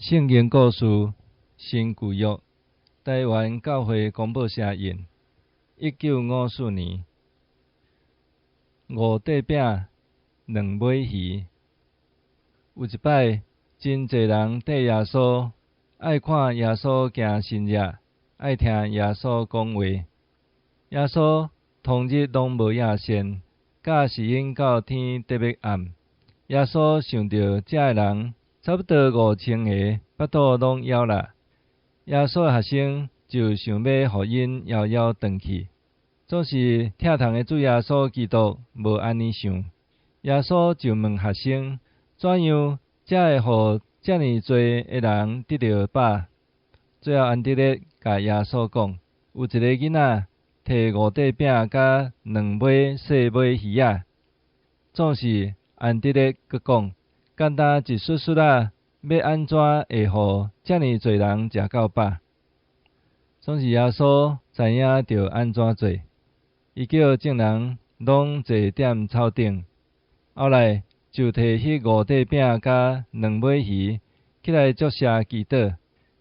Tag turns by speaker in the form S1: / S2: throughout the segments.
S1: 聖經故事新舊約，臺灣教會公報社印，1954年。五塊餅，兩尾魚。有一擺，真濟人綴耶穌，愛看耶穌行神跡，愛聽耶穌講話。耶穌當日攏無影現，甲時陣到天得欲暗。耶穌想著遮的人差不多5000个，腹肚攏枵啦。耶穌的學生就想欲予𪜶枵枵轉去，總是疼痛的主耶穌基督無按呢想。耶穌就問學生：怎樣才會予遮爾濟的人得著飽？最後安德烈共耶穌講：有一个囡仔提五塊餅佮兩尾細尾魚仔。總是安德烈閣講：簡單一媼媼仔，欲按怎會予遮爾濟人食夠飽？總是耶穌知影著按怎做，伊叫眾人攏坐踮草頂，後來就提彼五塊餅佮兩尾魚起來祝謝祈禱，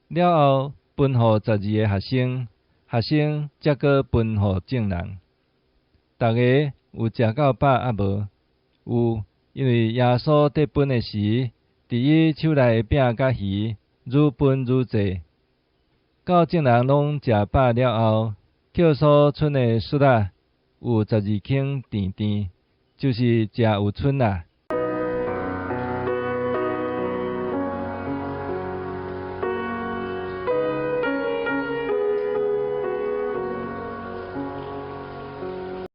S1: 了後分予12个學生，學生才閣分予眾人。逐家有食夠飽抑無？有，因為耶穌佇分的時，佇伊手內的餅佮魚愈分愈濟。到眾人攏食飽了後，抾所賰的媼仔有12筐甜甜，就是誠有賰啦。